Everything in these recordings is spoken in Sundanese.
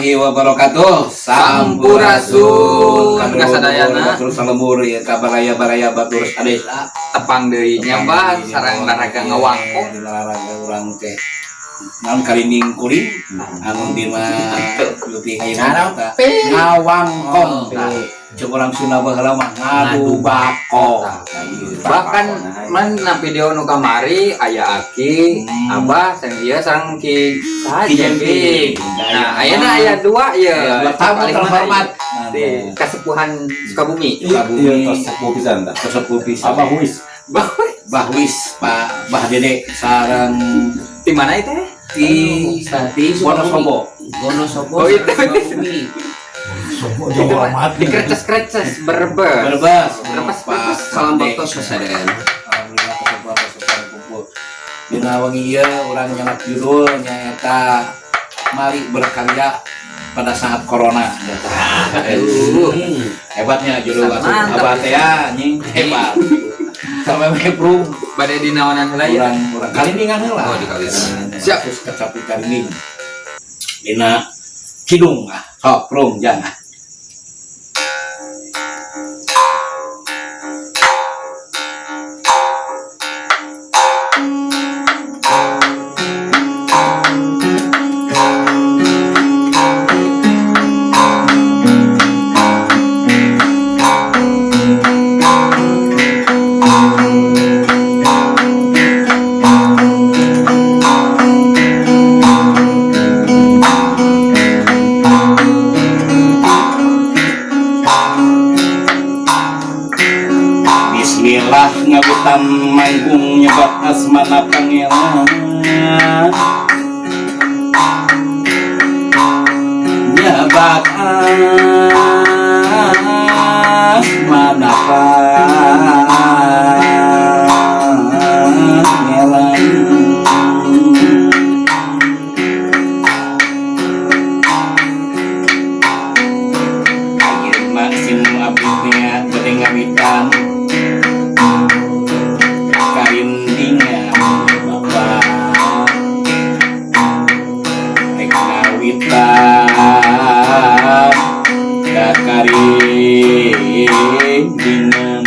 Warahmatullahi wabarakatuh. Sampurasun kasadayana. Batur salembur ya kabaraya baraya batur sadesa. Tepang deui nya, Bah, sareng laraga ngawangkong. Di laraga urang teh. Naon karinding kuring anu dina leutik ayeuna ngawangkong. Cek urang Sunda baheula mah ngadu bako. Bahkan man na video nu kamari aya Aki, Abah, sareng ieu sareng Ki saha? Ki Jemping. Jemping. Nah, ayeuna aya dua ye. Dua tamu Paling terhormat. mana ieu? Di Kasepuhan Sukabumi. Sukabumi. Iya, tos sepuh pisan tah. Sepuh pisan. Abah Huis. Bah, Bahwis Pak Bah Dede sareng di mana itu? Di Di Wonosobo. Wonosobo. Oh, itu. Sukabumi. Sobo jauh amat. Di kreces-kreces Brebes. Brebes. Brebes, Pak Brebes. Salam baktos kasadayana. Alhamdulillah kesepuhan kesepuhan kumpul. Dina wengi ieu urang nyelat judul nyaeta Mari Berkarya pada saat corona. Aduh. Hebatnya judul atuh. Mantap. Abah teh ya, anjing hebat. Sampai meprung Bade dinaonan heula ya. urang urang karindingan heula. Oh, di Karindingan. Siap. Siap. Kacapi karinding. Dina kidung ah. Sok prung jangan. Bismillah ngawitan manggung nyebat asmana pangeran nyebat asmana pangeran. Ayeuna sim abdi teh bade ngawitan karindingan Bapak rek ngawitan ka karindingan.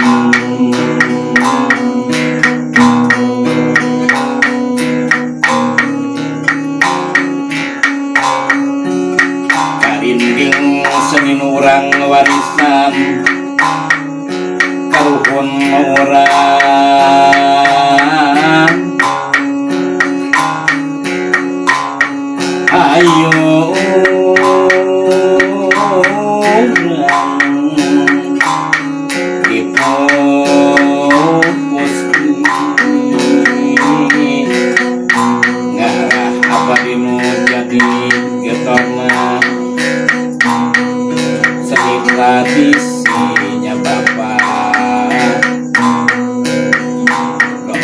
Karinding senin urang warisan karuhun urang ayo urang dipupuskeun ngarah abadi nu jadi getorna seni tradisinya Bapak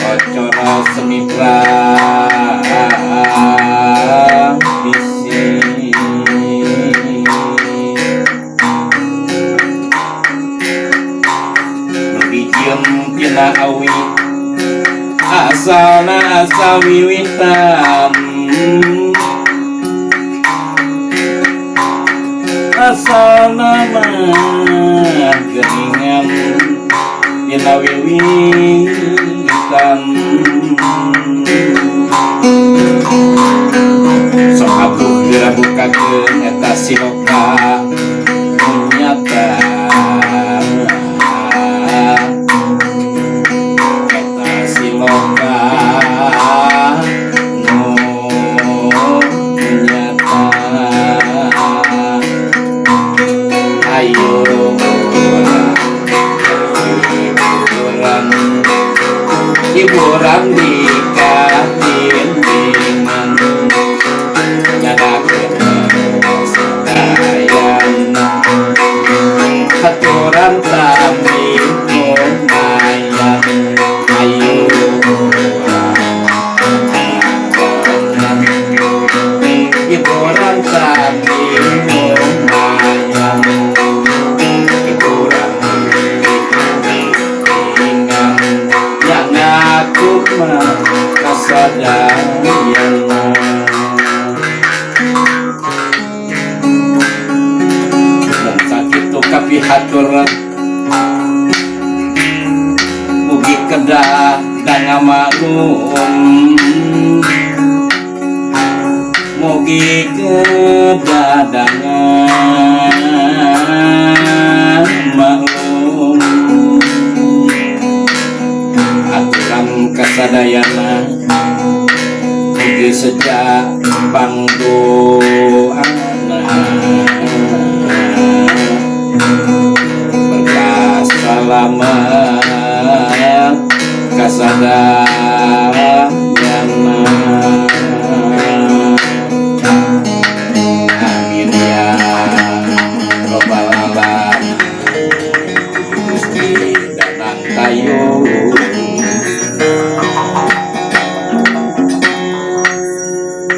Kocora seni tradisi nu dijieun tina awi asalna asal wiwitan asal nama geuningan dina wiwitan. Sok atuh geura bukakeun eta siloka nu nyata eta siloka nu nyata. Ayo hiburan hiburan di karindingan nyalakeun sadayana. Hatur mugi kedah dan maklum, mugi kedah dangan maklum. Aturan kasadayana mugi seja pangdoana, berkah salamat kasadayana. Amin ya robbal alamin. Gusti Danang Tayo.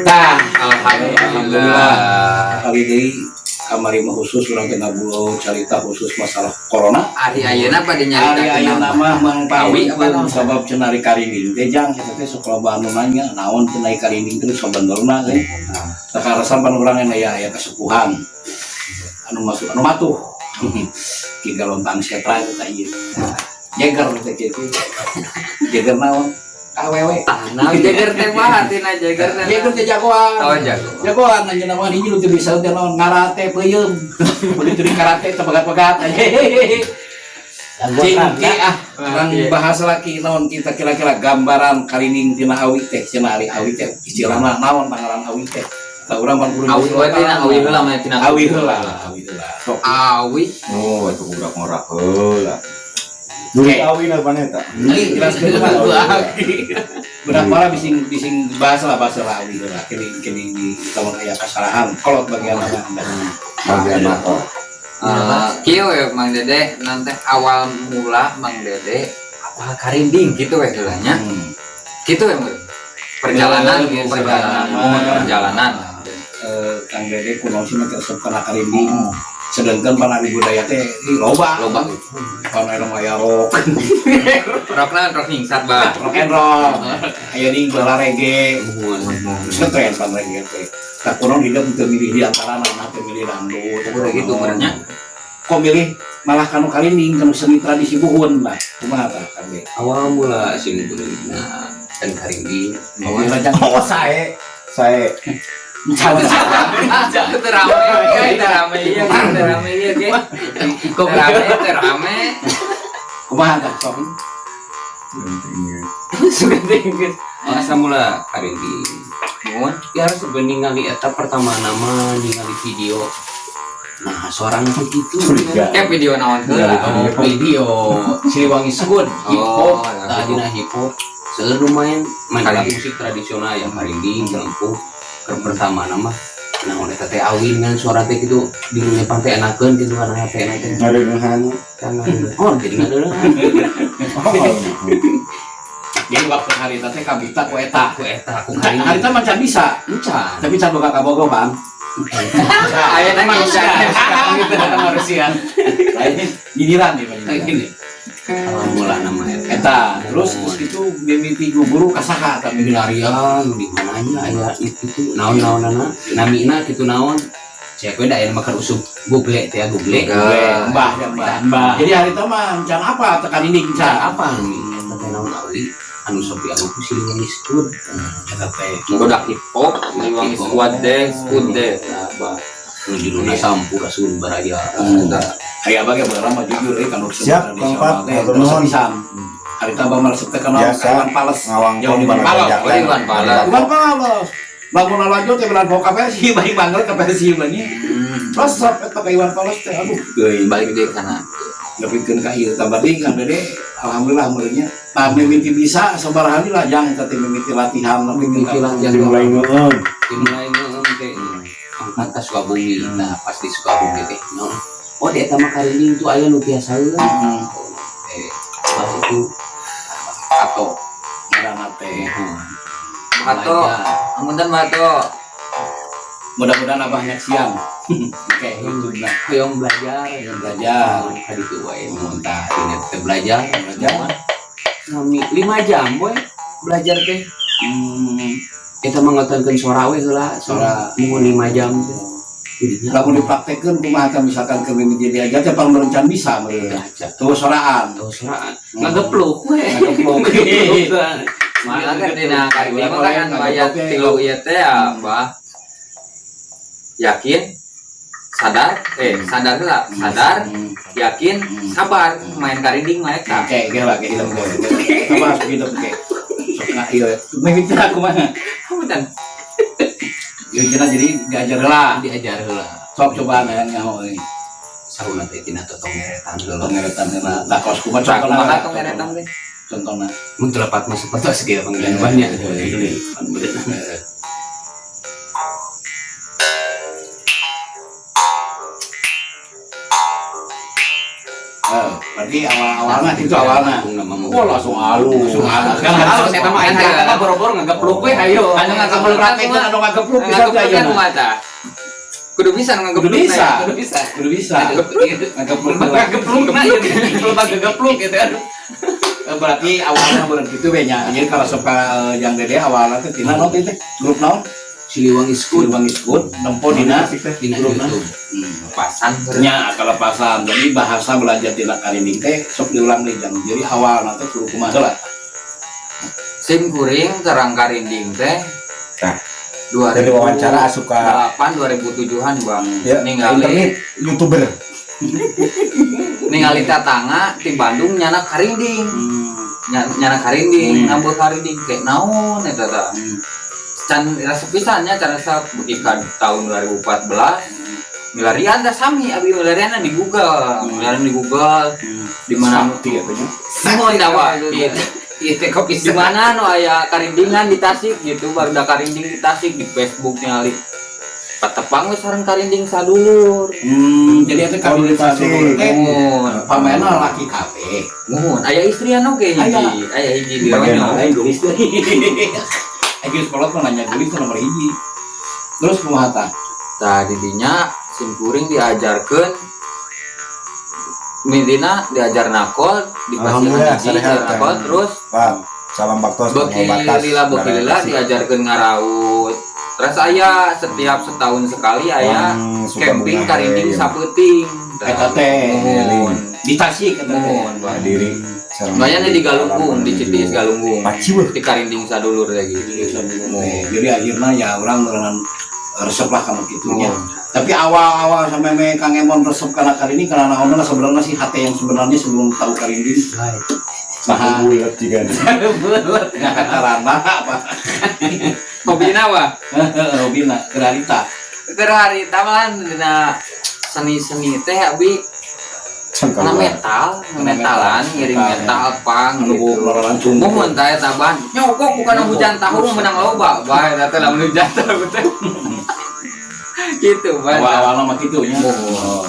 Tah, Alhamdulillah. Kali ini kamari mah khusus urang teh ngabulo carita khusus masalah corona. Ari ayeuna pada nyarita. Ari ayeuna mah Mang Awi apa naon? Sabab cenah ari karinding teh, jang, eta teh sok loba anu nanya naon cenah ari karinding teh sabenerna teh. Tah, karasan pan urang aya aya kesepuhan anu masuk anu matuh. Ki galontang setra itu teh ieu. Jeger teh kitu. Jeger naon? Awewe. Tah, nah jeger teh mah artina jeger teh. Jeger teh jagoan. Oh, jago. Jagoan anjeunna mah hiji nu teu bisa teh naon, ngarate peuyeum. Begitu di karate teh pegat-pegat. Cing ki ah, urang bahas lagi naon kita kira-kira gambaran karinding tina awi teh, cenah ari awi teh istilahna naon, pangaran awi teh. Tah, urang pan kudu Awi we tina awi heula mah tina. Awi heula, awi heula. Sok. Awi. Oh, itu budak ngorak heula. Oke. Awi na paneta. Ini jelaskeun lah. Budak para bising bising bahasa lah, bahasa lah awi heula. Kini kini di lamun aya kesalahan kolot bagian apa Anda. Bagian mata. Eh, kieu ya Mang Dede, nanti awal mula Mang Dede apa karinding gitu we heula nya. Gitu ya, Mang. Perjalanan Eh, gitu, perjalanan, perjalanan. Perjalanan. Eh, Kang Dede kunaon sih make resep kana karinding? Sedangkan pan ari budaya teh ih, loba. Loba. Pan aya aya rock, Rockna rock nyingsat, Bah. Rock and roll. Aya deui baheula reggae. Muhun. Terus ngetren pan reggae teh. Tah, kunaon hidup teu milih di antara nah teu milih dangdut. Udah gitu merenya. Kok milih malah kanu karinding, kanu seni tradisi buhun lah. Kumaha tah, Kang Dede? Awal mula sing nah dan karinding. Oh, rajang. Oh, sae. Sae. Teu rame, teu rame ieu, teu rame ieu ge. Teu rame, teu rame. Kumaha tah, sok? Suka tinggi. Oh, asal mula karinding. Muhun. Ya harus ningali eta pertama nama ningali video. Nah, seorang begitu. Curiga. Kayak video naon heula. Oh, video Siliwangi Squad hip hop, Oh, ya, tadi nah hip hop. Seueur lumayan main alat Karinding. musik tradisional yang karinding, lempuh. Ke pertama nama nah oleh teh awin kan suara teh gitu di dunia pantai enakeun gitu kan aya teh enak teh. Ngadeuneuhan. Kan oh jadi ngadeuneuhan. Oh. Jadi waktu harita teh kabita ku eta. Ku eta ku Harita karinding. mah can bisa, Encan. tapi can boga kabogoh, Bang. Ayeuna manusia. Gitu manusia. Lain nyinyiran nih, Bang. Kayak gini. Awal mula nama eta. Eta, terus terus itu mimiti guru kasaha tapi Di larian di mananya aya itu tuh naon naonana namina kitu naon cek we da aya mah keur usuk google teh ya google. Google. Mbah ya mbah. Mbah. Jadi harita mah can apa tekan ini can can apa nih eta teh naon awi anu sok dianggo ku Siliwangi Squad. Eta teh. Budak hip hop, Siliwangi Squad deh, Squad deh. Nah, Bah. Nu judulna Sampurasun Baraya. Eta. Aya abah ge baheula mah jujur euy kanu Siap, Kang Pat. teh Hatur terus nuhun. pisan. Harita abah mah resep teh kana Biasa. Iwan Fals. Ngawangkong Jauh di Iwan Fals. Oh, Iwan Fals. Iwan Fals. Lamun lalajo teh belan ka Persib, bari bangga ka Persib lagi. Resep eta ka Iwan Fals teh, aduh geuy. Balik deh kana. Nepikeun ka ieu tambah deui Kang Dede, alhamdulillah meureunnya. Nah, mimiti bisa sabaraha lah jang teh mimiti latihan Mimiti latihan. Dimulai ngeun. Dimulai ngeun teh angkat ka Sukabumi. Nah, pas di Sukabumi teh naon oh di eta mah karinding tuh aya nu tiasaeun. Eh, pas itu Atau ngaranna teh. Bato, amunten Bato. Mudah-mudahan abah nyaksian. Oke, YouTube nah. Hoyong belajar. Hoyong belajar. Tadi tuh wae mun tah dina teh belajar. Belajar. Sami 5 jam we belajar teh. Eta mah ngatonkeun sora we heula, sora mun 5 jam teh. Lamun dipraktekkeun kumaha teh misalkan keur mimiti diajar teh pang merencan bisa meureun. Tuh soraan. Tuh soraan. Ngagepluk we. Ngagepluk. Malah kan dina karinding mah kan aya tilu ieu teh ya, Bah. Yakin, sadar, sadar heula, sadar, yakin, sabar, main karinding mah eta. Oke, oke lah, kayak gitu. Apa harus begitu, oke. Sok nah, iya. Mimiti kumaha? Punten. Ieu cenah jadi diajar heula. Diajar heula. Sok cobaan aya nyaho euy. Sauna teh tina totongeretan heula. Tongeretan heula. Tah kos kumaha Tah contohna? kumaha tongeretan teh? Contohna. Mun teu lepat mah sapertos kieu panggilan banyak. Berarti awal-awalna gitu awalna. Wah, langsung halus. Langsung halus. Kan halus eta mah aing eta mah boro-boro ngagepluk we hayo. Anu ngagepluk praktekeun anu ngagepluk bisa teh Ngagepluk kan ayeuna. kumaha tah? Kudu bisa nu Kudu ngagepluk. bisa. Kudu bisa. Kudu bisa. Ngagepluk. Ngagepluk nah ieu ngagepluk gitu kan. Berarti awalnya bener gitu we nya. Jadi kalau suka yang Dede awalnya teh tina naon teh grup naon? Siliwangi Scoot Siliwangi Scoot nempo dina dina grupna. YouTube. Pasan Nya kelepasan. Jadi bahasa belajar tina karinding teh sok diulang deui jang. Jadi awalna teh kudu kumaha heula. Sim kuring terang karinding teh. Tah. Dari wawancara asup ka 2008 2007-an Bang. ya, Ningali internet YouTuber. ningali tatangga di Bandung nyana karinding. Nyana karinding, nambah karinding kayak naon eta tah. Can resep pisan nya can resep beuki ka tahun 2014. Milarian teh sami abi milarian di Google, milarian di Google di mana Sakti katanya. Semua dawa gitu. Ieu teh kok Di bisa. mana nu aya karindingan di Tasik gitu, baru da karinding di Tasik di Facebook ningali. Patepang we sareng karinding sadulur. Jadi eta komunikasi teh Muhun. pamaenna laki kabeh. Muhun, aya istrian oge hiji, aya hiji di Bagian Ronyong. Lain gelis deui. Geus kolot mah nanya gelis teh nomor hiji. Terus kumaha tah? Tah didinya sim kuring diajarkeun Midina diajar nakol, dipasihan Alhamdulillah, hiji, sarehat, diajar nakol, Kang. terus Pak, salam baktos beki lila beki lila diajarkeun ngaraut. Terus aya setiap setahun sekali aya camping karinding sapeuting. Eta teh. Muhun. Di Tasik eta teh. Muhun, Bang. Diri. Banyak di Galunggung, di Citiis Galunggung. Paci weh. Di karinding sadulur lagi. Jadi akhirnya ya orang merenang resep lah kamu gitunya. Tapi awal-awal sampai me Kang Emon resep karena kali ini karena naonna sebenarnya sih hati yang sebenarnya sebelum tahu karinding. Nah, Bulat juga nih. karena apa? Hobina wah. Hobina, kerarita. Keur harita mah dina seni-seni teh abi Cangkal. na metal, metalan, ngiring metal pang Anu gitu. langsung. Muhun tah eta ban. Nyokok bukan hujan tahu menang loba. Bae eta teh lamun hujan tahu teh. Gitu bae. Awal-awalna mah kitu nya. Oh.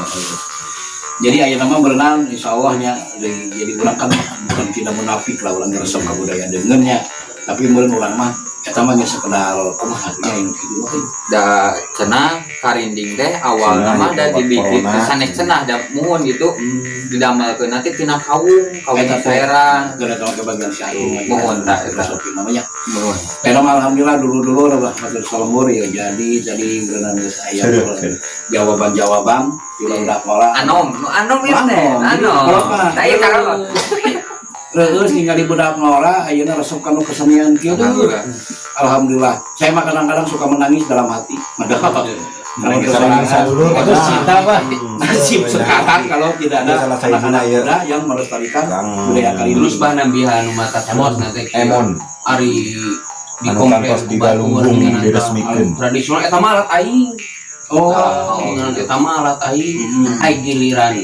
Jadi aya nama berenang insyaallah nya jadi urang kan bukan tidak munafik lah urang resep ka budaya deungeun nya. Tapi meureun urang mah eta mah geus sekedar kumaha nya anu kitu mah. Da cenah karinding teh awal Cenah, mah da obat dibikin corona. sanes cenah da muhun gitu. Didamelkeun nanti tina kawung, kawung Eta teh. saeran. Gara gara kebagian si Agung Mohon, tak, eta. Filosofi namanya. Muhun. Pero alhamdulillah dulu-dulu rahmatul salembur ya jadi berenang geus aya Seru, seru. jawaban-jawaban di budak mola. Anom, nu anom ieu teh, Anom. anom. Kalau mah. Tah ieu kalau Reueus ningali budak ngora ayeuna resep kanu kesenian kieu tuh. Alhamdulillah. Alhamdulillah. Saya mah kadang-kadang suka menangis dalam hati. Padahal kalau Saling sadulur. Itu cinta, Pak. Nasib sekarang kalau tidak ada Itu salah sahijina, anak-anak ya. muda yang melestarikan Kang budaya kali ini. Terus bah nambihan nu mata temos nanti Emon. Ari di Anu komplek kantos di Galunggung diresmikeun. Tradisional eta mah alat aing. Oh, Oh, eta mah alat aing. Aing giliran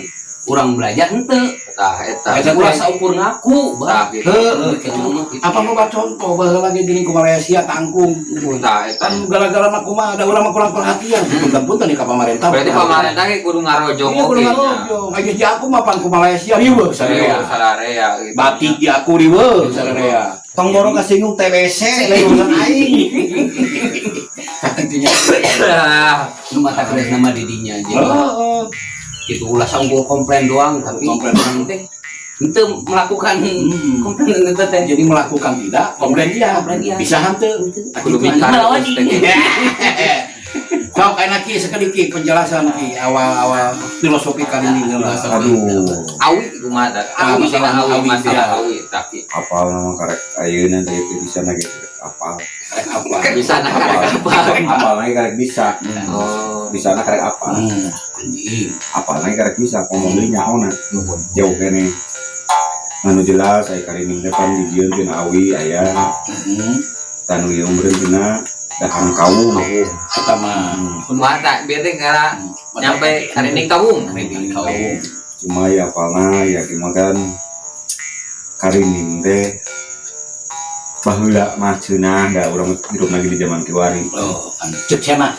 urang belajar henteu. Tah eta. Eta Ulah saukur ngaku, bah. Tah gitu. Heeh, gitu. Apa loba contoh baheula lagi geuning ku Malaysia tangkung. Tah eta. Kan gara-gara mah kumaha ada urang mah kurang perhatian. Punten-punten nih ka pamarentah. Berarti pamarentah ge kudu ngarojong Iya, kudu oge nya. ngarojong. Aya di aku mah pan ku Malaysia riweuh Sararea, sararea. sararea gitu. Batik di aku riweuh sararea. Tong boro kasinggung TBC lain urusan aing. Kitunya. Ah, Nu mata keres nama didinya jadi Heeh. gitu ulah saungkul komplain doang tapi Komplain. urang teh henteu melakukan komplain henteu teh. Jadi melakukan tidak, komplain iya. Komplain iya. Bisa henteu. Kudu Gitu. mikar Melawan terus teh. Sok enak Ki, sakedik Ki penjelasan Ki, awal-awal filosofi karinding heula. Aduh. Awi kumaha tah? Ah, Awi masalah masalah awi, awi, masalah ya. awi tapi Apal nama karek ayeuna teh itu bisa na gitu apal. Karek apa? bisa nah karek apa? Apal lagi karek bisa. Oh. Bisa na karek apa? Anjing. Apal lagi karek bisa ngomong deui nyaona. Jauh kene. Anu jelas aya karinding teh pan dijieun tina awi aya tanu ieu meureun tina dahan kawung. Eta mah. Kumaha tah bieu teh ngara nyampe karinding kawung. Karinding kawung. Cuma ya apalna ya gimana kan karinding teh baheula mah cenah da urang hidup lagi di zaman kiwari. Oh, kan cek cenah.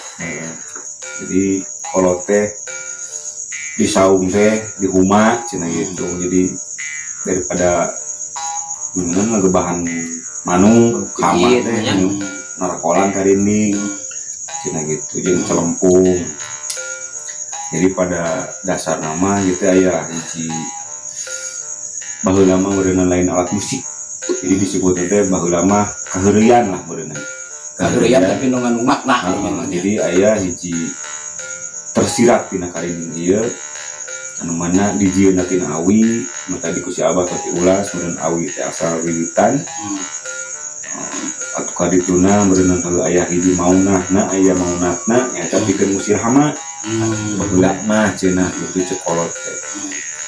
Jadi kalau teh di saung teh di huma cenah gitu. Jadi daripada gimana ngegebahan manuk hama Iya, teh nya. narakolan karinding cenah gitu jeung celempung. Jadi pada dasar nama gitu aya hiji baheula mah meureunna lain alat musik. Jadi disebutnya teh baheula mah kaheureuyan lah meureunna. Kaheureuyan tapi nu ngandung makna. Heeh, jadi aya hiji tersirat tina karinding ieu anu mana dijieunna tina awi nu tadi ku si Abah tadi ulas meureun awi teh asal wiwitan. Atuh kadituna meureun heuh aya hiji maunahna aya maunatna nyaeta pikeun ngusir hama. Baheula mah cenah kitu cek kolot teh.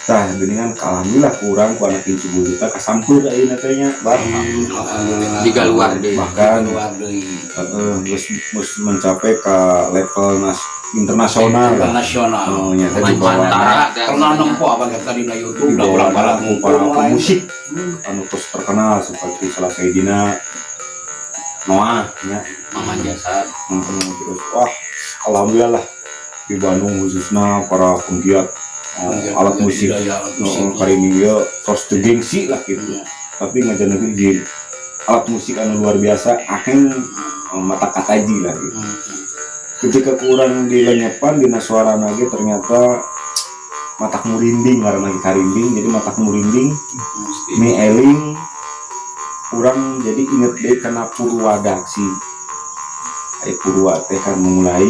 Tah geuningan alhamdulillah kurang ku anak incu buyut teh kasampeur ayeuna teh nya bar. Alhamdulillah. Jika luar deui. Bahkan luar deui. heeh geus mencapai ke level internasional lah. Internasional. Oh, nya teh di bawah Mantara. Pernah nempo apa kata dina YouTube di da bawah urang barat ngumpul para mulai. pemusik anu terus terkenal seperti salah sahijina Noah nya. Maman Jasad. Terus wah alhamdulillah lah di Bandung khususnya para penggiat alat musik budaya, alat musik. Karinding ieu tos teu gengsi lah gitu. Tapi ngajar negeri di alat musik anu luar biasa aheng mata kataji lah gitu. Ketika kurang dilenyepan dina suara lagi ternyata matak murinding karena lagi karinding jadi matak murinding mi eling kurang jadi inget deh karena purwadaksi ai purwa teh kan memulai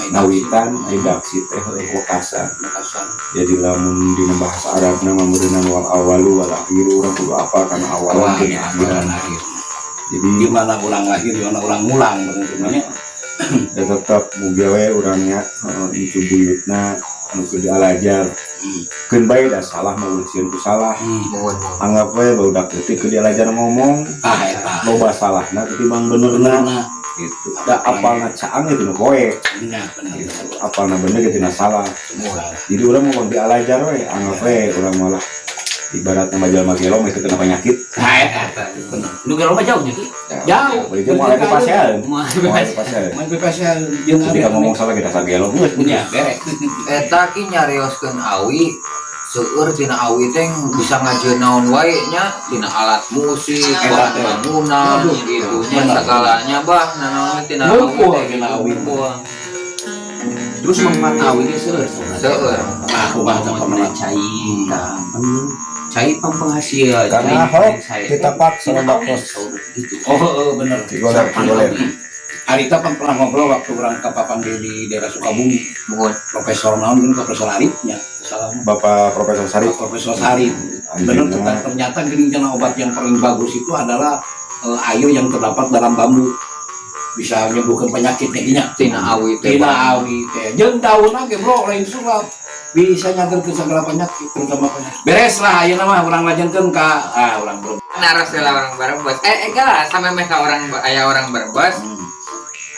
ngawitan ai daksi teh wekasan. Wekasan. Jadi lamun dina bahasa Arabna mah meureunnan wal awalu wal akhiru urang kudu apal kana awalan Awal, jeung akhiran. awalan akhir. Jadi Gimana urang lahir, gimana urang ngulang bener-benernya. Ya tetep mugia we urangnya heeh incu buyutna anu keur dialajar. Keun bae da salah mah ulah sieun ku salah. Mohon, mohon. Anggap we barudak leutik keur dialajar ngomong Ah eta. loba salahna ketimbang benerna Benerna. gitu. Da apalna caang itu nu poe. Bener, bener. Gitu. Apalna bener gitu na salah. Bener. Jadi urang mau dialajar we anggap we urang malah ibaratnya majal magelo mah itu kena penyakit. Nah, eta. Bener. Nu gelo mah jauh nya Ki. Jauh. Itu mau ada pasien. Moal Mau ada pasien. Main PPSL jeung Ketika ngomong salah kita sagelo geus. Nya beres. Eta ki nyarioskeun awi seueur tina awi teh bisa ngajeun naon wae nya tina alat musik, Eta bahan teh. bangunan Aduh, gitu nya bener. sagalanya bah nanaon tina awi Ngumpul teh tina awi. ngumpul. Terus manfaat awi ge seueur. Seueur. Ah, kumaha tah Pamana cai tah. Cai pang penghasil. Karena cai Ahok cai. ditepak Tina sama awi, bakos. saur gitu. Oh, heeh bener. Digoler, digoler. Arita pan pernah ngobrol waktu urang ka papanggil di daerah Sukabumi. Mohon. Profesor naon geus Profesor Arif nya. Salah. Bapak Profesor Sarif. Profesor Sarif. Bener Anjeunna ternyata geuning cenah obat yang paling bagus itu adalah air yang terdapat dalam bambu. Bisa menyembuhkan penyakit nya. Tina awi teh. Tina awi teh. Jeung daunna ge bro lain sulap. Bisa nyagerkeun segala penyakit terutama penyakit. Beres lah ayeuna mah urang lajengkeun ka urang bro. Naros heula orang Brebes. Enggak lah sampe meh ka orang aya orang Brebes.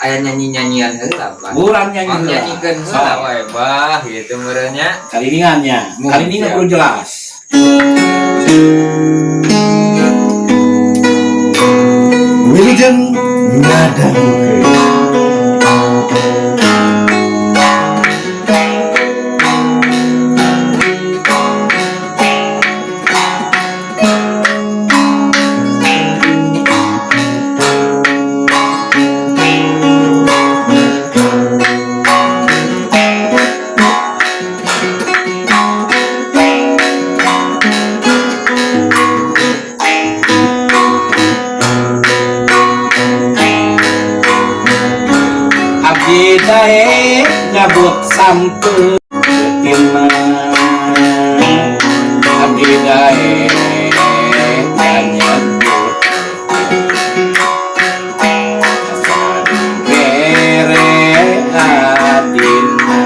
Aya nyanyi-nyanyian heula bah. Urang nyanyi Urang heula. nyanyikeun heula wae bah gitu meureunnya. Kaliningannya. Mun, Kaliningan siap. belum jelas. Wilujeng ngadangukeun. Abdi daek Ngabut sampe tina abdi daek nyebut bere adina.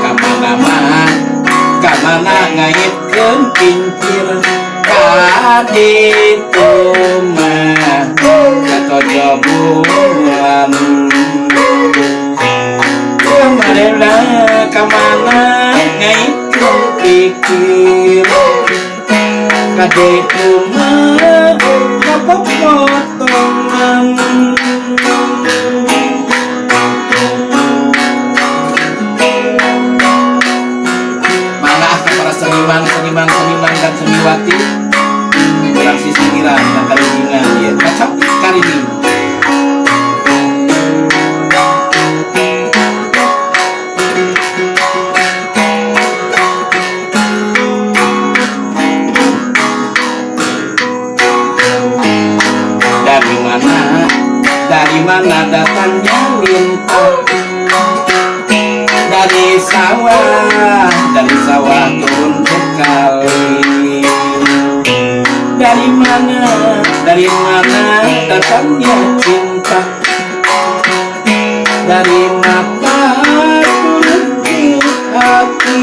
Kamana mah, kamana ngaitkeun kincir ka ditu mah katojo bulan. Kamana, kamana ngaitkeun pikir ka ditu mah kapopotongan. Mangga para seniman, seniman, seniman dan seniwati, kurang sisiniran dan karindingan ya kacau karinding. Dari mana, dari mana datangnya lintah? Dari sawah, dari sawah turun ke kali. Dari mana, dari mana datangnya cinta? Dari mata turun ke hati.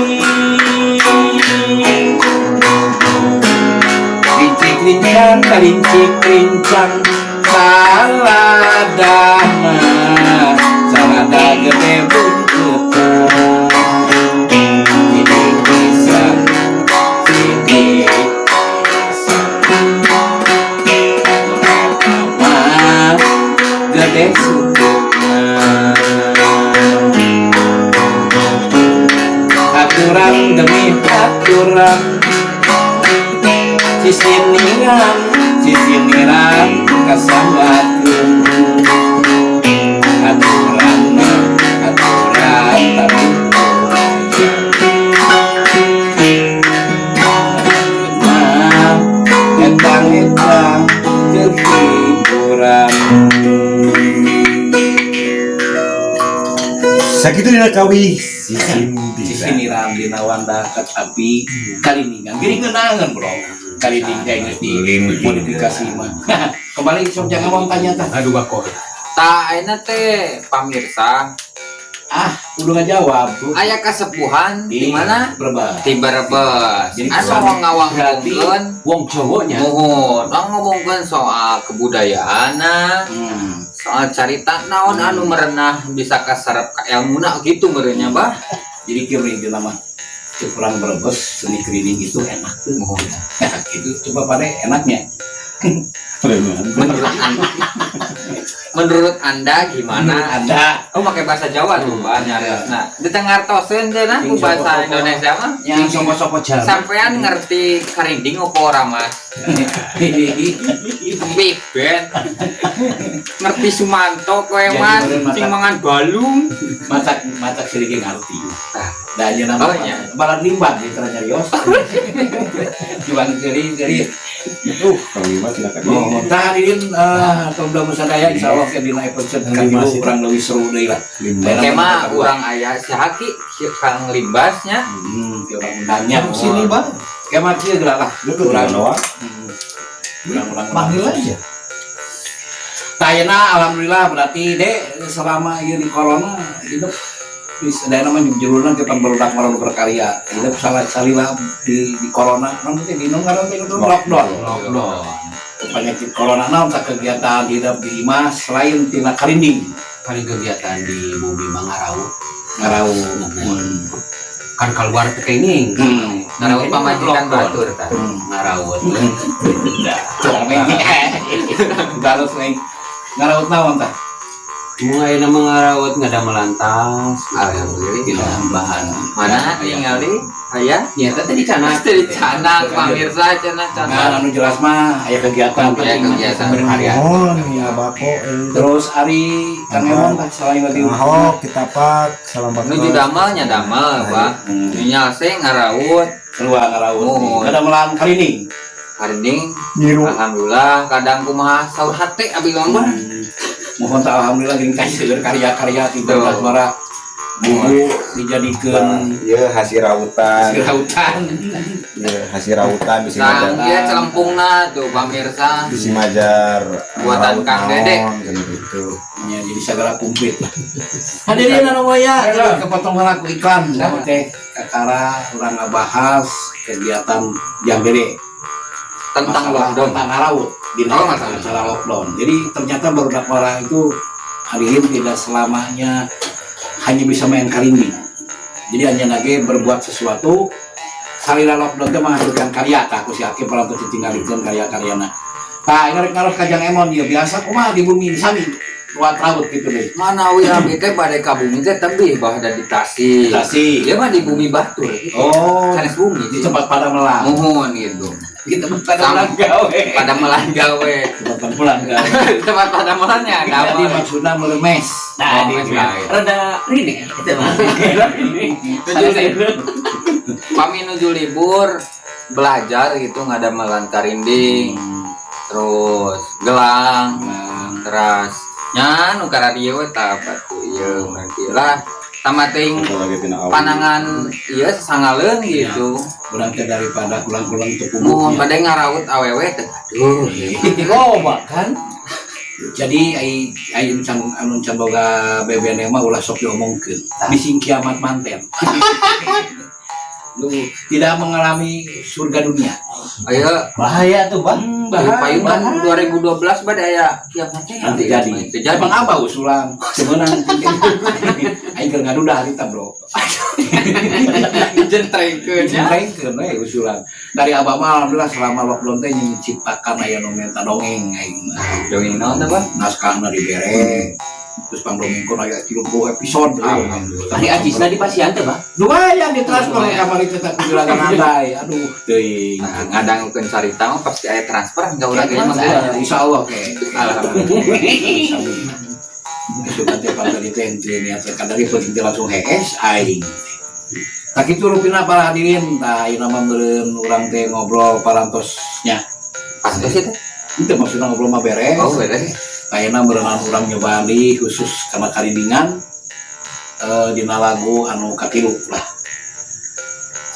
Rincik rincang, rincik rincang, saladah mah salada gede buntutna. Ini bisa, ini bisa, mah gede sututna. Aturan demi aturan, sisiniran sisiniran kasambakeun. Aturan mah aturan, tapi mah etang-etang keur hiburan. Sakitu dina kawih sisindira. Sisiniran dina wanda api kaliningan geuning ngeunaheun, bro. Kalining teh geus di modifikasi mah. Kembali sok, jangan ngomong, tanya tah. Aduh, bako. Tah, ayeuna teh pamirsa. Ah, udah ngajawab tuh. Aya kasepuhan di mana? Brebes. Di Brebes. Jadi Anu kesan- ngawangkongkeun Wong Jawanya. Muhun, ngomongkeun soal kebudayaan, soal carita naon anu merenah bisa kaserap ka elmuna gitu meureunnya, Bah. Jadi kieu intina mah, cek urang Brebes, seni kerining itu enak tuh. Muhun. Nah, gitu coba pada enaknya. Menurut Anda gimana? Menurut Anda. Oh, pakai bahasa Jawa tuh, Bah, nyariosna. Nah, di tengah tosen teh nah ku bahasa Indonesia mah. Yang sopo-sopo jalan. Sampean ngerti karinding apa ora, Mas? Ben. Ngerti Sumanto kowe, Jadi, Mas, meureun sing mangan balung. Matak matak sedikit ngerti. Tah. Dan nya nama Oh, nya. balad limbang di tara nyarios. Cuma seri seri. Kang Lima silakan. Oh, tah hadirin kaum sadaya, insyaallah ke dina episode Lima katilu sih. kurang lebih seru deui lah. Lima. Kema urang aya si Haki si Kang Limbasnya. Ti urang undangnya. Sini, Bang. Kema kieu geura lah. Lu tuh Urang Noah. Urang-urang Panggil aja. Tayana alhamdulillah berarti dek selama ieu di corona hidup bisa daya namanya juruna kita barudak marang berkarya hidup salah salila di corona naon teh di naon ngaran teh itu lockdown. Lockdown. Penyakit corona, naon tah kegiatan hidup di imah selain tina karinding? Paling kegiatan di bumi mangaraut. Ngaraut. Kan keluar teh kenging. Ngaraut pamajikan batur tah. Ngaraut. Balas nih, ngaraut naon tah? Mulai nama ngaraut ngadamelan tas, Alhamdulillah. tidak bahan. Mana ningali aya? Ya, tadi dicanak. Pasti dicanak pamirsa, cenah Nah, canak. anu jelas mah aya kegiatan. Aya kegiatan. Berkarya. Mohon ya bako eh. Terus ari Kang Emon tah selain lagi Ahok kita pak salam baktos. Nuju damelnya damel, Pak. Nyalse ngaraut. Keluar ngaraut. Oh. Kadamelan karinding. Karinding. Nyiru. Alhamdulillah, kadang kumaha saur hate abi mah, Bah. Mohon tak alhamdulillah geuning kasih karya-karya ti Tuh. Bara buku dijadikeun Iya, hasil rautan. hasil rautan. Iya, hasil rautan bisa Tang majar. dia celempungna tuh pamirsa. Bisa majar Buatan raut Kang naon, Dede. misalnya gitu. Ya, jadi segala komplit lah. Hadirin anu waya, kepotong heula ku iklan. Nah, teh kakara urang ngabahas kegiatan Jang Dede Tentang masalah lockdown. tentang ngaraut di Oh, masalah. masalah lockdown. Jadi ternyata barudak marah itu hadirin tidak selamanya hanya bisa main karinding. Jadi hanya lagi berbuat sesuatu salila lockdown teh menghasilkan karya tah ku si Hakim parantos ditinggalikeun karya-karyana. Tah, ini rek naros ka Jang Emon ya biasa kumaha di bumi sami ruat raut gitu deh. Mana wi abi teh bade ka bumi teh tebih bah da di Tasik. Tasik. Ieu mah di bumi batur gitu. Oh, Sanes bumi di sih. tempat pada melang. Muhun gitu. Di tempat pada Sam- melang gawe. Pada melan gawe. Tempat pada melang gawe. Tempat pada melannya ada Jadi apa? maksudnya melemes. Nah, Oh, di mes lain. rada rine itu mah. Nuju libur. Pami nuju libur belajar gitu ngadamelan karinding, terus gelang, terus nya nu karadieu we tah batu ieu berarti lah sama teuing Atau lagi tina awi. panangan ieu sasangaleun gitu. Urang teh daripada kulang-kulang teu Mun puguhnya. bade ngaraut awewe teh aduh. Loba kan. Jadi ai ai can anu can boga BBN mah ulah sok diomongkeun. Bising kiamat manten. Lu tidak mengalami surga dunia. Ayo Bahaya tuh, Bang. payung kan 2012 bade aya kiamat teh. Nanti jadi. Teu jadi. Emang abah usulan sebenang. Aing keur ngadudah harita, Bro. Dijentrengkeun nya. Jentrengkeun we usulan. Dari abah mah alhamdulillah selama lockdown teh menciptakan aya nu minta dongeng aing mah. Dongeng naon teh, Bang? Naskahna dibere. Terus pang dongengkeun aya 30 episode. Alhamdulillah. Ari acisna di pasian teh, Bang. Lumayan ditransfer Lumayan. kamar itu tetap juragan andai. Aduh, teuing. Nah, ngadangukeun carita mah pasti aya transfer enggak urang ge mah. Transfer. Insya Allah ke. Alhamdulillah. Besok nanti pak tadi teh henteu niat kadari penting teh langsung hees aing. Tak kitu rupina para hadirin, tah ayeuna mah meureun urang teh ngobrol parantosnya. Pasti sih teh. Itu maksudna ngobrol mah beres. Oh, beres. Ayeuna meureunnan urang nyobaan deui khusus kana karindingan dina lagu anu katilu lah.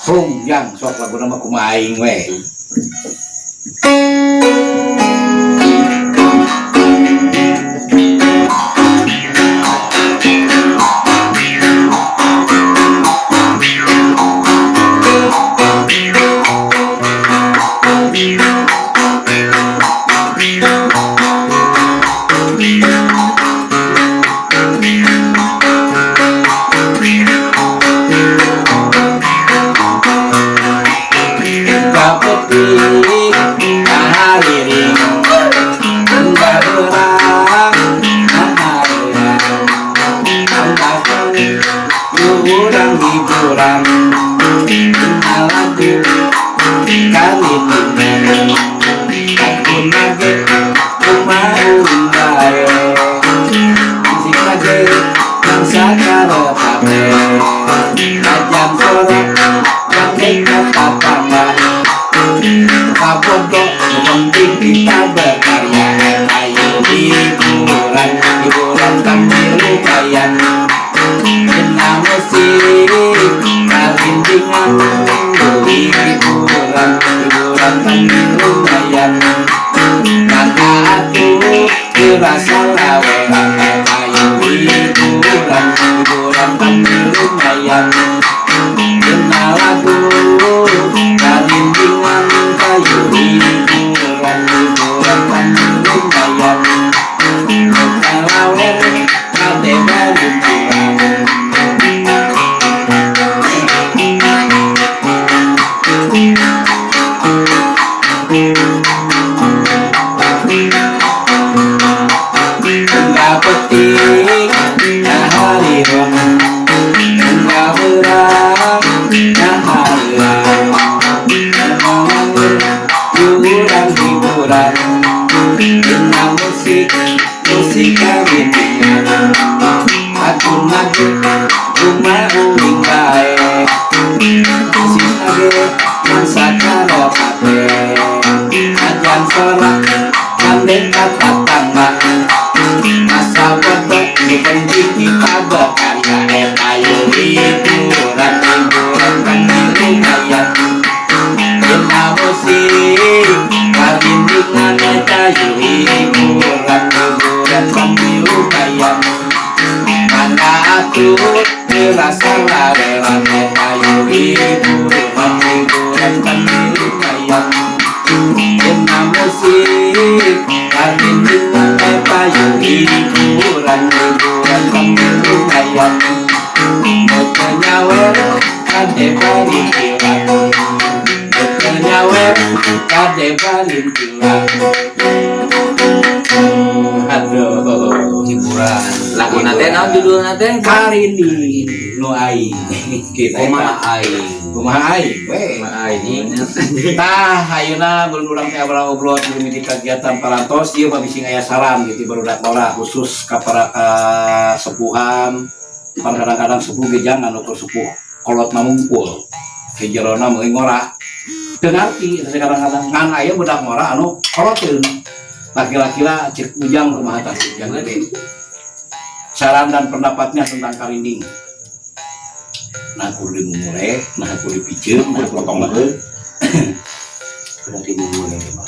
Hung jang sok laguna mah kumaha aing we. Kapetik kahariring baberang hahareang tambahkan urang hiburan lagu karindingan aku nage kumaha bae musik nage mangsa karepate tajam sorok yang tatangga Kapodo, penting kita berkarya. Ayo hiburan, hiburan kami lumayan. Kena musik, karindingan. Hiburan, hiburan kami lumayan. Maka aku terasa laweran. Ayo hiburan, hiburan kami lumayan. Kena lagu, karindingan. Kayu hiburan, hiburan kami lumayan. Kalawer, kade baru pulang. Enggak petik, hariron. Enggak berang, Rame-rame payu hiburan, hiburan tapi lumayan. Dina musik karinding teh payu hiburan, hiburan tapi lumayan. Nu teu nyawer kade balintilan, nu teu nyawer kade balintilan. Aduh. Hiburan. Lagu nate naon judulna teh? Karinding nu aing kita. Kumaha aing? Kumaha aing we. Aing. Tah, ayeuna belum urang teh obrol di kegiatan parantos ieu mah bisi aya saran gitu barudak lora, khusus ka para kasepuhan. Pan kadang-kadang sepuh ge jangan ukur sepuh kolot mungkul ke jerona mah ngora, teu ngarti kadang-kadang. Ngan aya budak ngora anu koloteun. Laki-laki lah, cek Ujang kumaha tah, Ujang gede saran dan pendapatnya tentang karinding? Nah, kudu dimumule, nah kudu dipiceun, nah kudu potong kumaha? Udah dimulai, Pak.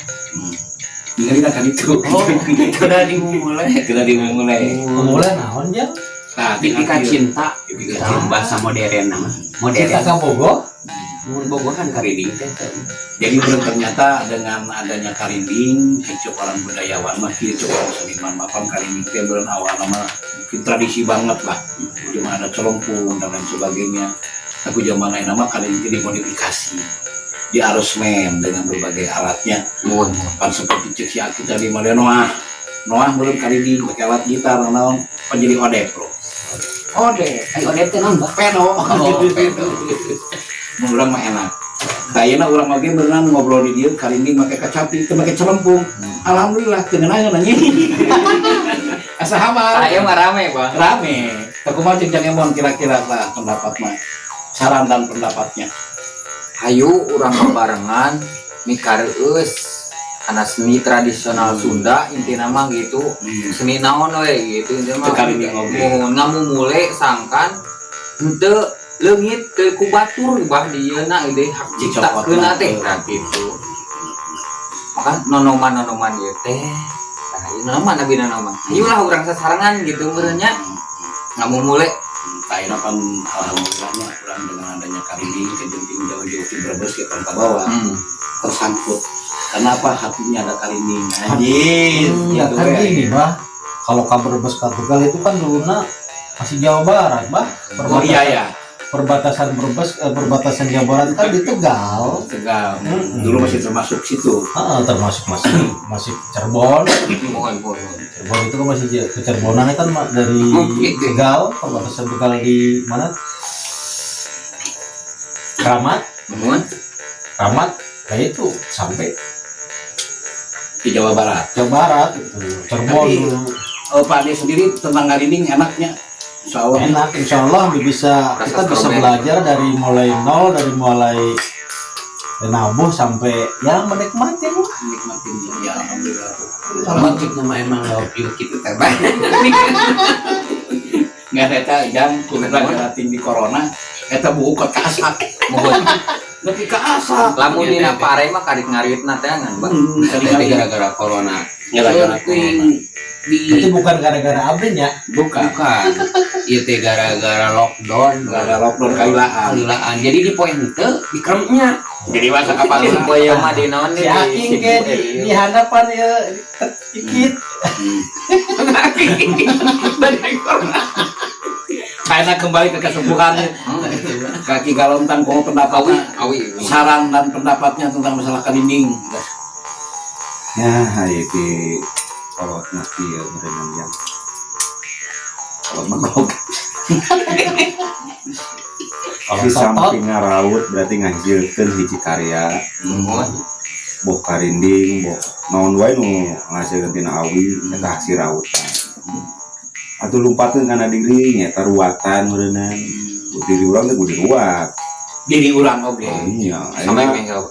Ningali kan itu. Oh, udah dimulai. Tidak dimulai. Mulai naon ya? Nah, Tipika cinta. Tipika cinta. Bahasa modern nama. Modern. Cinta ka bogoh. Mun bogohan karinding teh. Jadi belum ternyata dengan adanya karinding, cek orang budayawan mah kieu, cek orang seniman mah, pan karinding teh beureun awalna mah mungkin tradisi banget lah. Cuma ada celempung dan lain sebagainya. Tapi zaman lain nama karinding teh dimodifikasi, di aransemen dengan berbagai alatnya. Muhun. Pan seperti cek si Aki tadi mah, Noah. Noah belum karinding pakai alat gitar naon, pan jadi odep, bro. Odep. Ai odep teh naon, Bah? Peno. Oh, peno. Mun urang mah enak. Kayaknya urang oge berenang ngobrol di dieu karinding make kacapi teu make celempung. Alhamdulillah teu ngeunaheun anjing. Asa hama. Saya mah rame, Bang. Rame. Tah, kumaha cek Jang Emon kira-kira lah pendapat mah? Saran dan pendapatnya. Hayu urang babarengan mikareueus karena seni tradisional Sunda intina mah gitu. Seni naon we gitu intina mah. Teu karinding oge. Muhun ngamumule sangkan henteu leungit teu ku batur bah di ieu na ide hak cipta Dicopot keuna mah. Teh nah gitu. Maka nonoman-nonoman ieu teh, tah ieu nonoman abi nonoman. Ieu lah urang sasarengan gitu meureun nya ngamumule. Ayeuna pan alhamdulillahnya urang dengan adanya karinding kejenting jauh-jauh di Brebes ke tanpa bawa tersangkut. Kenapa hatinya ada karinding? Anjir, Ya gitu kan we. gini, Bah. Kalau ka Brebes ka Tegal itu kan dulunya masih Jawa Barat, Bah. Oh iya ya. Perbatasan Brebes, perbatasan Jawa Barat kan di Tegal. Tegal. Dulu masih termasuk situ. Heeh, termasuk masih masih Cirebon. Mohon mohon mohon. Cirebon itu kan masih ke Cirebonan kan dari Mungkin. Tegal, perbatasan Tegal di mana? Kramat, Mohon. Kramat, kayak itu sampai Di Jawa Barat. Jawa Barat itu. Cirebon dulu. Oh, Pak Ade sendiri tentang karinding enaknya. Insya Allah. Enak, insya Allah bisa Rasa kita bisa strawberry. belajar dari mulai nol, dari mulai nabuh sampai ya menikmati lah. Nikmatin ya, alhamdulillah. Sama cek nama emang love you gitu teh, Bah. Nggak eta jam kudu gara tinggi corona eta buku ke asak. Mohon. Nepi ka asak. Lamun dina pare mah karik ngaritna teh ngan, Bang. Tapi gara-gara corona. Gara-gara Surfing di Itu bukan gara-gara abdi ya. Bukan. Bukan. Ieu teh gara-gara lockdown. Gara lockdown kailaan. Kalilaan. Jadi di poe henteu dikremnya. Jadi masa kapan? Supaya mah di naon Si Aking ke di hadapan ya dikit. Dari corona. Karena kembali ke kesepuhan kaki galontang kumaha Awi pendapatnya? Awi. Saran dan pendapatnya tentang masalah karinding. Ya, ieu di kolot mah kieu meureun yang kolot mah goblok. Kalau Di totot samping ngaraut berarti ngahasilkeun hiji karya. Mohon. Boh karinding, boh naon wae nu ngahasilkeun tina awi, eta hasil rautan. Atuh lumpatkeun kana diri nya ruatan meureunnan. Diri urang teh kudu diruat. Diri urang oge. Oh, iya. Sampai Ayeuna meh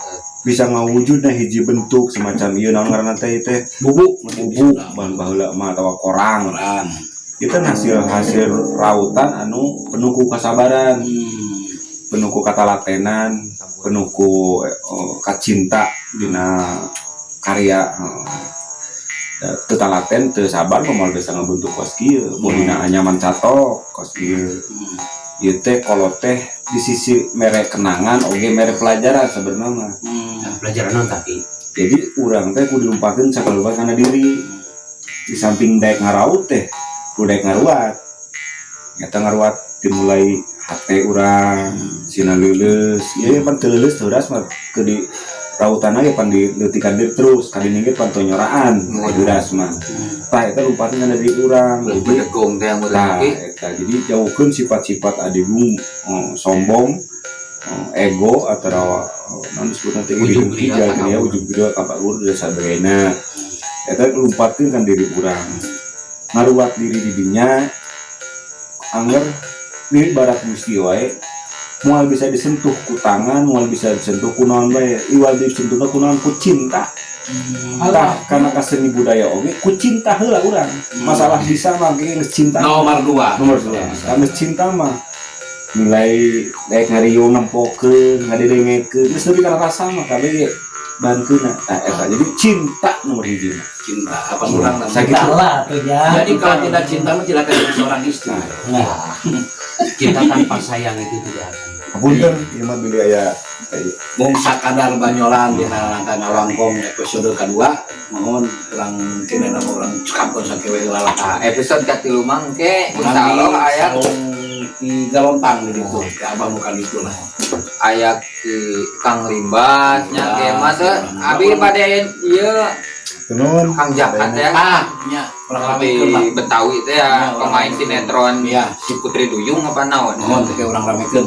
bisa ngawujudna hiji bentuk semacam ieu, naon ngaranna teh teh? Bubuk. Bubuk bahan baheula mah atawa korang. Orang. Itu kan hasil hasil rautan anu penuh ku kasabaran, penuh ku katalatenan, penuh ku oh, kacinta dina karya. Teu talaten, teu sabar mah moal bisa ngabentuk kos kieu, boh dina anyaman catok kos kieu. Ieu teh kolot teh di sisi mere kenangan oge mere pelajaran sebenarnya mah. Nah, pelajaran naon tapi? Jadi urang teh kudu dilumpakeun sakaloba kana diri. Di samping daek ngaraut teh, kudu daek ngaruat. Nyata ngaruat dimulai hate urang sina leuleus. Ieu pan teu leuleus teu heuras mah ke di rautan ge pan dileutikan diri terus kadining ge pan tonyoraan heuras mah. Tah, eta lumpakeun kana diri urang. Jadi Bedegong teh yang tah meureun. Eta jadi jauhkeun sifat-sifat adigung, oh, sombong, oh, ego atau oh, naon disebutna teh, Ujub dengki, ria, jalan ya, ujub ria, kabagur dan sebagainya. Eta lumpatkeun kan diri urang, ngaruat diri di dinya angger diri barat Gusti wae, moal bisa disentuh ku tangan, moal bisa disentuh ku naon wae, iwal disentuhna ku naon? Ku cinta. Tah, karena kaseni budaya oge ku cinta heula urang. Masalah bisa mah ge geus cinta. Nomor 2. Nomor 2, geus cinta mah nilai daek ngariung, nempokeun, ngadedengekeun, geus nepi kana rasa mah kabeh ge bankeuna. Tah, eta jadi cinta nomor 1 mah. Cinta apa kurang namanya? Sakitu. Salah tuh ya. Jadi kalau tidak cinta mah tidak akan jadi seorang istri. Nah, Cinta tanpa sayang itu tidak akan. Punten ieu mah beli aya. Mung sakadar banyolan dina rangka ngawangkong episode kedua, mohon urang kene nama urang cekapkeun sakieu lalaka. Nah, episode katilu mangke insyaallah aya di Galontang di ditu ya, abah bukan itu lah. Aya ki Kang Limbas nya ge mah teh abi bade ieu. Nuhun. Kang Jakat ya. Ah nya, urang di ramekeun lah. Betawi teh ya, Ya, orang pemain sinetron Iya. si Putri Duyung apa naon. Mohon teh urang ramekeun.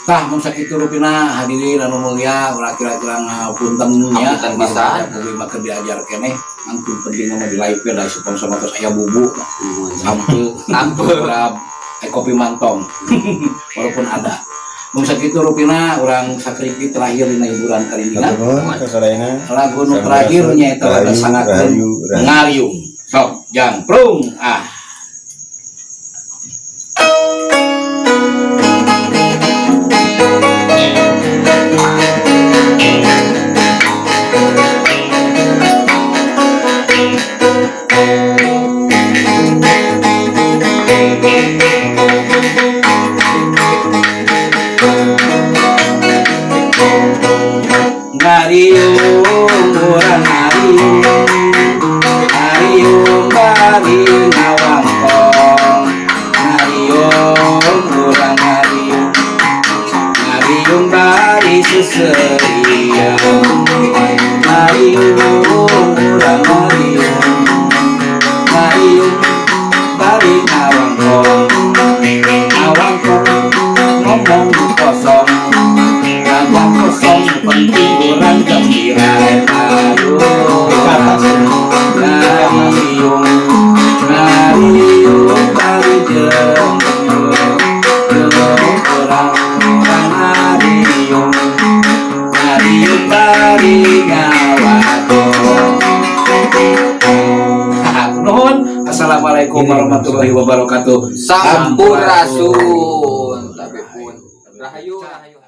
Tah, mun sakitu rupina, hadirin anu mulia, urang kira-kira ngapunten nya. Hapunten pisan. Kudu mah keur diajar keneh, mangkun penting mah di live da sponsor mah tos aya bubu sampe Sampe. grab kopi mantong walaupun ada. Mun sakitu rupina urang sakriki terakhir dina hiburan karindingan. Nuhun kasadayana. Lagu nu terakhir nya eta lagu sangatkeun Rahayu, rahayu. Ngariung. Sok jang prung ah. Ngariung urang ngariung, ngariung bari ngawangkong. Ngariung urang ngariung, ngariung bari seserian. Ngariung urang ngariung, ngariung bari ngawangkong. Ngawangkong ngomong kosong, ngomong kosong, penting urang gembira. Aduh, ngariung, ngariung bari jeung jeung urang urang ngariung, ngariung bari ngawadon. Nuhun. Assalamualaikum warahmatullahi wabarakatuh. Sampurasun, tapi pun rahayu rahayu.